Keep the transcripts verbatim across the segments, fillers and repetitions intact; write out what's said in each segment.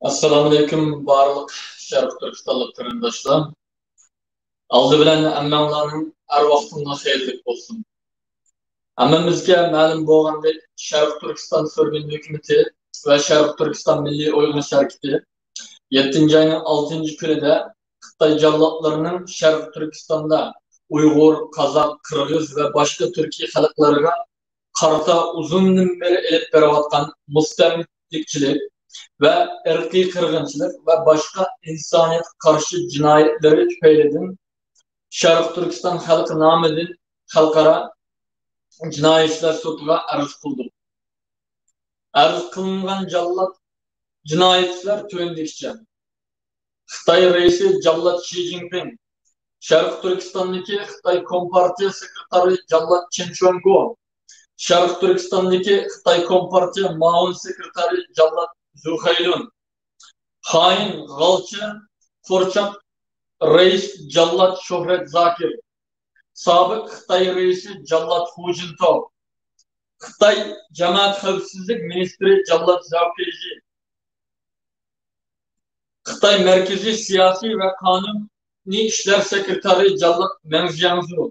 ئەسسالامۇئەلەيكۇم بارلىق شەرقىي تۈركىستانلىق قېرىنداشلار. ئالدى بىلەن ھەممەڭلارنىڭ ھەر ۋاقتىڭلار خەيرلىك بولسۇن. ھەممىمىزگە مەلۇم بولغاندەك، شەرقىي تۈركىستان سۈرگۈن ھۆكۈمىتى ۋە شەرقىي تۈركىستان مىللىي ئويغىنىش ھەرىكىتى يەتتىنچى ئاينىڭ ئالتىنچى كۈنىدە خىتاي جاللاتلىرىنىڭ شەرقىي تۈركىستاندا ئۇيغۇر، قازاق، قىرغىز ۋە باشقا تۈركىي خەلقلەرگە قارىتا ئۇزۇندىن بېرى ئېلىپ بېرىۋاتقان مۇستەملىكىچىلىك ۋە ئىرقىي قىرغىنچىلىق ۋە باشقا ئىنسانىيەتكە قارشى جىنايەتلىرى تۈپەيلىدىن شەرقىي تۈركىستان خەلقى نامىدىن خەلقئارا جىنايى ئىشلار سوتىغا ئەرز قىلدۇق. ئەرز قىلىنغان جاللات جىنايەتچىلەر تۆۋەندىكىچە: خىتاي رەئىسى جاللات شى جىنپىڭ، شەرقىي تۈركىستاندىكى خىتاي كومپارتىيە سېكرېتارى جاللات چېن چۈەنگو، شەرقىي تۈركىستاندىكى خىتاي كومپارتىيە مۇئاۋىن سېكرېتارى جاللات زۇ خەيلۇن، خائىن، غالچى، قورچاق رەئىس جاللات شۆھرەت زاكىر، سابىق خىتاي رەئىسى جاللات خۇ جىنتاۋ، خىتاي جامائەت خەۋپسىزلىك مىنىستىرى جاللات زاۋ كېيجى، خىتاي مەركىزىي سىياسىي ۋە قانۇنىي ئىشلار سېكرېتارى جاللات مەڭ جياڭزۇ،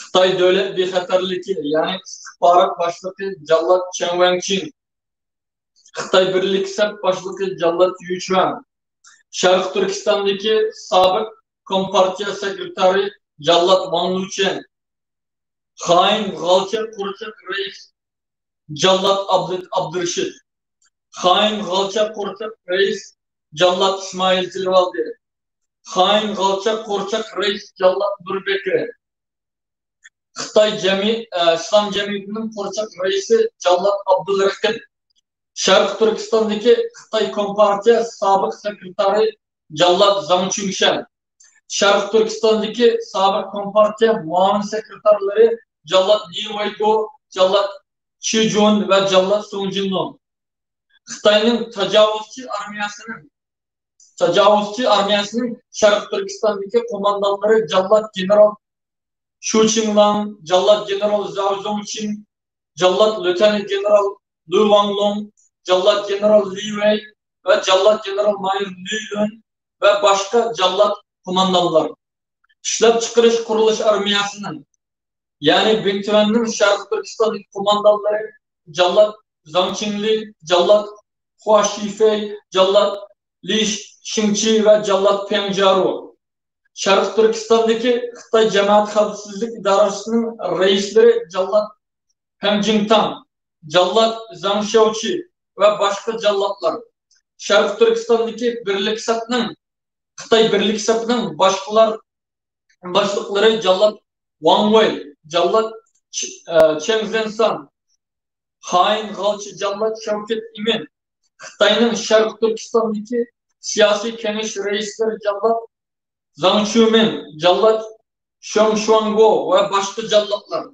خىتاي دۆلەت بىخەتەرلىكى، يەنى ئىستىخبارات باشلىقى جاللات چېڭ ۋەڭچىڭ، خىتاي بىرلىك سەپ باشلىقى جاللات يۈ چۈەن، شەرقىي تۈركىستاندىكى سابىق كومپارتىيە سېكرېتارى جاللات ۋاڭ لۇچېن، خائىن، غالچى، قورچاق رەئىس جاللات ئابلىت ئابدۇرېشىت، خائىن، غالچى، قورچاق رەئىس جاللات ئىسمائىل تىلىۋالدى، خائىن، غالچى، قورچاق رەئىس جاللات نۇربېكرى، خىتاي جەمئىي-، ئە، ئىسلام جەمئىيىتىنىڭ قورچاق رەئىسى جاللات ئابدۇلرېقىب، شەرقىي تۈركىستاندىكى خىتاي كومپارتىيە سابىق سېكرېتارى جاللات زاڭ چۈڭشەن، شەرقىي تۈركىستاندىكى سابىق كومپارتىيە مۇئاۋىن سېكرېتارلىرى جاللات لى ۋەيگو، جاللات چى جۇن ۋە جاللات سۇڭ جىنلۇڭ. خىتاينىڭ تاجاۋۇزچى ئارمىيەسىنىڭ تاجاۋۇزچى ئارمىيەسىنىڭ شەرقىي تۈركىستاندىكى قوماندانلىرى جاللات گېنېرال شۇ چىڭلان، جاللات گېنېرال زاۋ زوڭچىن، جاللات ليۇتېنانت گېنېرال لۇ ۋاڭلۇڭ، جاللات گېنېرال لى ۋەي ۋە جاللات گېنېرال مايور لۈي لۈن ۋە باشقا جاللات قوماندانلار. ئىشلەپچىقىرىش قۇرۇلۇش ئارمىيەسىنىڭ، يەنى بىڭتۈەننىڭ شەرقىي تۈركىستاندىكى قوماندانلىرى جاللات زاڭ چىڭلى، جاللات خۇا شىفېي، جاللات لى شىڭچى ۋە جاللات پياڭ جيارۇ. شەرقىي تۈركىستاندىكى خىتاي جامائەت خەۋپسىزلىك ئىدارىسىنىڭ رەئىسلىرى جاللات پەڭ جىڭتاڭ، جاللات زاڭ شياۋچى ۋە باشقا جاللاتلار. شەرقىي تۈركىستاندىكى بىرلىك سەپنىڭ، خىتاي بىرلىك سەپنىڭ باشقىلار، باشلىقلىرى جاللات ۋاڭ ۋېي، جاللات چ-، ئە، چېڭ زېنسان، خائىن غالچى جاللات شەۋكەت ئىمىن، خىتاينىڭ شەرقىي تۈركىستاندىكى سىياسىي كېڭىشى رەئىسلىرى جاللات زاڭ چۈمىن، جاللات شيوڭ شۇاڭگو ۋە باشقا جاللاتلار.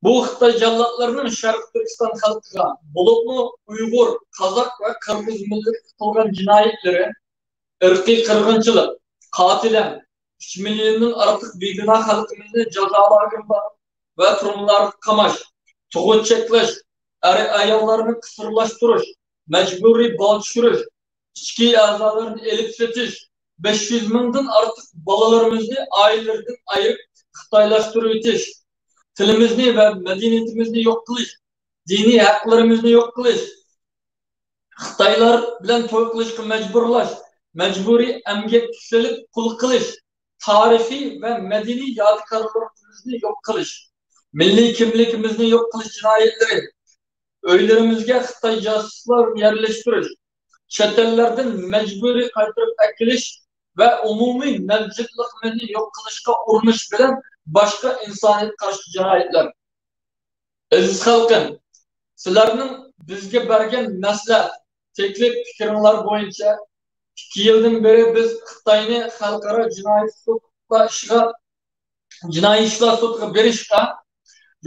بۇ خىتاي جاللاتلىرىنىڭ شەرقىي تۈركىستان خەلقىگە، بولۇپمۇ ئۇيغۇر، قازاق ۋە قىرغىز مىللىتىگە قىلغان جىنايەتلىرى، ئىرقىي قىرغىنچىلىق، قاتىلەن، ئۈچ مىليوندىن ئارتۇق بىگۇناھ خەلقىمىزنى جازا لاگېرلار ۋە تۈرمىلەرگە قاماش، تۇغۇت چەكلەش، ئەر-ئاياللارنى قىسىرلاشتۇرۇش، مەجبۇرىي بال چۈشۈرۈش، ئىچكى ئەزالىرىنى ئېلىپ سېتىش، بەش يۈز مىڭدىن ئارتۇق بالىلىرىمىزنى ئائىلىلىرىدىن ئايرىپ خىتايلاشتۇرۇۋېتىش، تىلىمىزنى ۋە مەدەنىيىتىمىزنى يوق قىلىش، دىنىي ھەقلىرىمىزنى يوق قىلىش، خىتايلار بىلەن توي قىلىشقا مەجبۇرلاش، مەجبۇرىي ئەمگەككە سېلىپ قۇل قىلىش، تارىخىي ۋە مەدەنىي يادىكارلىقىمىزنى يوق قىلىش، مىللىي كىملىكىمىزنى يوق قىلىش جىنايەتلىرى، ئۆيلىرىمىزگە خىتاي جاسۇسلارنى يەرلەشتۈرۈش، چەت ئەللەردىن مەجبۇرىي قايتۇرۇپ ئەكېلىش ۋە ئومۇمىي مەۋجۇتلۇقىمىزنى يوق قىلىشقا ئۇرۇنۇش بىلەن باشقا ئىنسانىيەتكە قارشى جىنايەتلەر. ئەزىز خەلقىم، سىلەرنىڭ بىزگە بەرگەن مەسلىھەت، تەكلىپ، پىكرىڭلار بويىچە ئىككى يىلدىن بېرى بىز خىتاينى خەلقئارا جىنايى سوتلار ئىشىغا، جىنايى ئىشلار سوتىغا بېرىشقا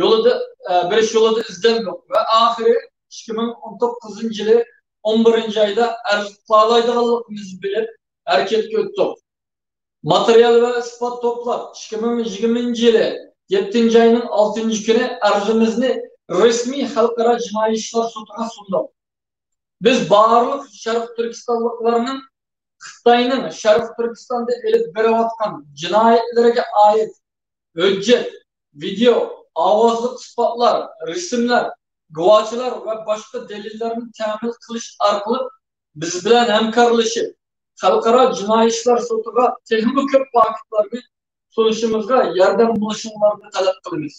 يولىدا، ئە، بېرىش يولىدا ئىزدەندۇق ۋە ئاخىرى ئىككى مىڭ ئون توققۇزىنچى يىلى ئون بىرىنچى ئايدا ئەرز قىلالايدىغانلىقىمىزنى بىلىپ ھەرىكەتكە ئۆتتۇق. ماتېرىيال ۋە ئىسپات توپلاپ، ئىككى مىڭ يىگىرمىنچى يىلى يەتتىنچى ئاينىڭ ئالتىنچى كۈنى ئەرزىمىزنى رەسمىي خەلقئارا جىنايى ئىشلار سوتىغا سۇندۇق. بىز بارلىق شەرقىي تۈركىستانلىقلارنىڭ خىتاينىڭ شەرقىي تۈركىستاندا ئېلىپ بېرىۋاتقان جىنايەتلىرىگە ئائىت ھۆججەت، ۋىدېئو، ئاۋازلىق ئىسپاتلار، رەسىملەر، گۇۋاھچىلار ۋە باشقا دەلىللەرنى تەمىن قىلىش ئارقىلىق بىز بىلەن ھەمكارلىشىپ، خەلقئارا جىنايى ئىشلار سوتىغا تېخىمۇ كۆپ پاكىتلارنى سۇنۇشىمىزغا ياردەم بولۇشۇڭلارنى تەلەپ قىلىمىز.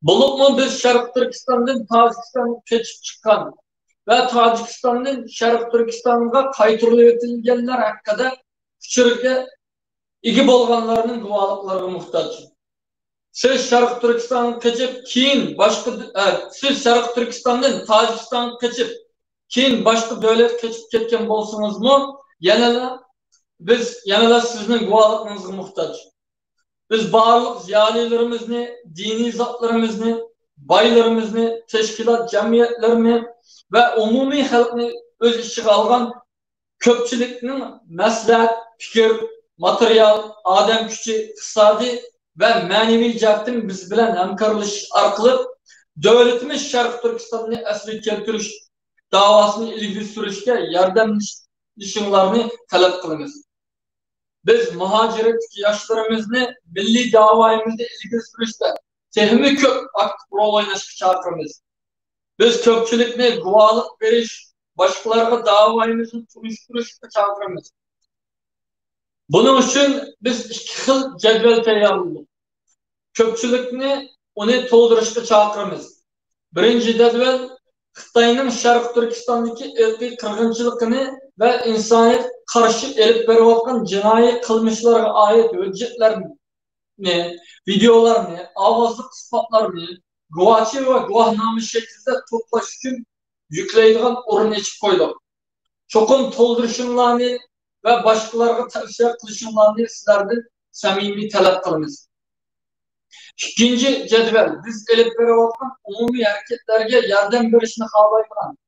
بولۇپمۇ بىز شەرقىي تۈركىستاندىن تاجىكىستانغا قېچىپ چىققان ۋە تاجىكىستاندىن شەرقىي تۈركىستانغا قايتۇرۇلۇۋېتىلگەنلەر ھەققىدە ئۇچۇرغا ئىگە بولغانلارنىڭ گۇۋاھلىقلىرىغا موھتاج. سىز شەرقىي تۈركىستانغا قېچىپ، كېيىن باشقا، ئە، سىز شەرقىي تۈركىستاندىن تاجىكىستانغا قېچىپ، كېيىن باشقا دۆلەتكە قېچىپ كەتكەن بولسىڭىزمۇ، يەنىلا بىز يەنىلا سىزنىڭ گۇۋاھلىقىڭىزغا موھتاج. بىز بارلىق زىيالىيلىرىمىزنى، دىنىي زاتلىرىمىزنى، بايلىرىمىزنى، تەشكىلات جەمئىيەتلىرىنى ۋە ئومۇمىي خەلقنى ئۆز ئىچىگە ئالغان كۆپچىلىكنىڭ مەسلىھەت، پىكىر، ماتېرىيال، ئادەم كۈچى، ئىقتىسادىي ۋە مەنىۋى جەھەتتىن بىز بىلەن ھەمكارلىشىش ئارقىلىق دۆلىتىمىز شەرقىي تۈركىستاننى ئەسلىگە كەلتۈرۈش داۋاسىنى ئىلگىرى سۈرۈشكە ياردەملىشىشىڭلارنى تەلەپ قىلىمىز. بىز مۇھاجىرەتتىكى ياشلىرىمىزنى مىللىي داۋايىمىزنى ئىلگىرى سۈرۈشتە تېخىمۇ كۆپ ئاكتىپ رول ئويناشقا چاقىرىمىز. بىز كۆپچىلىكنى گۇۋاھلىق بېرىش، باشقىلارغا داۋايىمىزنى تونۇشتۇرۇشقا چاقىرىمىز. بۇنىڭ ئۈچۈن بىز ئىككى خىل جەدۋەل تەييارلىدۇق. كۆپچىلىكنى ئۇنى تولدۇرۇشقا چاقىرىمىز. بىرىنچى جەدۋەل خىتاينىڭ شەرقىي تۈركىستاندىكى ئىرقىي قىرغىنچىلىقىنى ۋە ئىنسانىيەتكە قارشى ئېلىپ بېرىۋاتقان جىنايى قىلمىشلارغا ئائىت ھۆججەتلەرنى، ۋىدېئولارنى، ئاۋازلىق ئىسپاتلارنى، گۇۋاھچى ۋە گۇۋاھنامە شەكلىدە توپلاش ئۈچۈن يۈكلەيدىغان ئورۇن ئېچىپ قويدۇق. چوقۇم تولدۇرۇشۇڭلارنى ۋە باشقىلارغا تەۋسىيە قىلىشىڭلارنى سىلەردىن سەمىمىي تەلەپ قىلىمىز. ئىككىنچى جەدۋەل، بىز ئېلىپ بېرىۋاتقان ئومۇمىي ھەرىكەتلەرگە ياردەم بېرىشنى خالايدىغان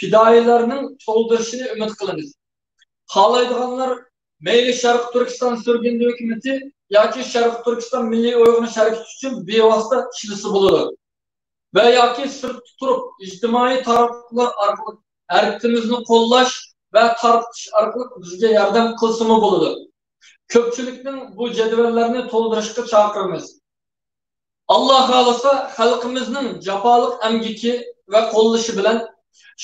پىدائىيلارنىڭ تولدۇرۇشىنى ئۈمىد قىلىمىز. خالايدىغانلار مەيلى شەرقىي تۈركىستان سۈرگۈندە ھۆكۈمىتى ياكى شەرقىي تۈركىستان مىللىي ئويغىنىش ھەرىكىتى ئۈچۈن بىۋاسىتە ئىشلىسە بولىدۇ. ۋە ياكى سىرتتا تۇرۇپ ئىجتىمائىي تاراتقۇلار ئارقىلىق ھەرىكىتىمىزنى قوللاش ۋە تارقىتىش ئارقىلىق بىزگە ياردەم قىلسىمۇ بولىدۇ. كۆپچىلىكنىڭ بۇ جەدۋەللەرنى تولدۇرۇشقا چاقىرىمىز. ئاللا خالىسا، خەلقىمىزنىڭ جاپالىق ئەمگىكى ۋە قوللىشى بىلەن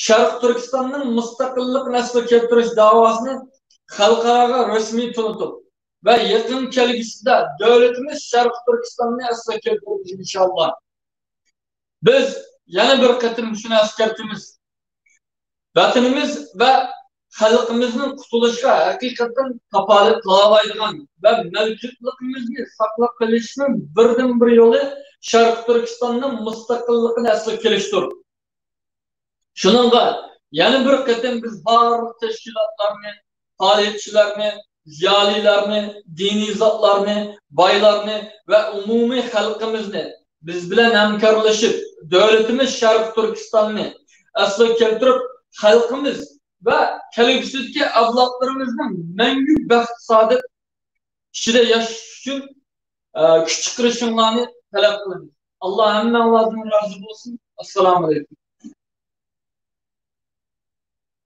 شەرقىي تۈركىستاننىڭ مۇستەقىللىقىنى ئەسلىگە كەلتۈرۈش داۋاسىنى خەلقئاراغا رەسمىي تونۇتۇپ ۋە يېقىن كەلگۈسىدە دۆلىتىمىز شەرقىي تۈركىستاننى ئەسلىگە كەلتۈرىمىز، ئىنشاللا. بىز يەنە بىر قېتىم شۇنى ئەسكەرتىمىز، ۋەتىنىمىز ۋە خەلقىمىزنىڭ قۇتۇلۇشىغا ھەقىقەتەن كاپالەت قىلالايدىغان ۋە مەۋجۇتلۇقىمىزنى ساقلاپ قېلىشنىڭ بىردىنبىر يولى شەرقىي تۈركىستاننىڭ مۇستەقىللىقىنى ئەسلىگە كېلىشتۇر. شۇنىڭغا يەنە بىر قېتىم بىز بارلىق تەشكىلاتلارنى، پائالىيەتچىلەرنى، زىيالىيلارنى، دىنىي زاتلارنى، بايلارنى ۋە ئومۇمىي خەلقىمىزنى بىز بىلەن ھەمكارلىشىپ، دۆلىتىمىز شەرقىي تۈركىستاننى ئەسلىگە كەلتۈرۈپ، خەلقىمىز ۋە كەلگۈسىدىكى ئەۋلادلىرىمىزنىڭ مەڭگۈ بەخت سائادەت ئىچىدە ياشىشى ئۈچۈن، ئە، كۈچ چىقىرىشىڭلارنى تەلەپ قىلىمىز. ئاللا ھەممەڭلاردىن رازى بولسۇن. ئەسسالامۇ ئەلەيكۇم.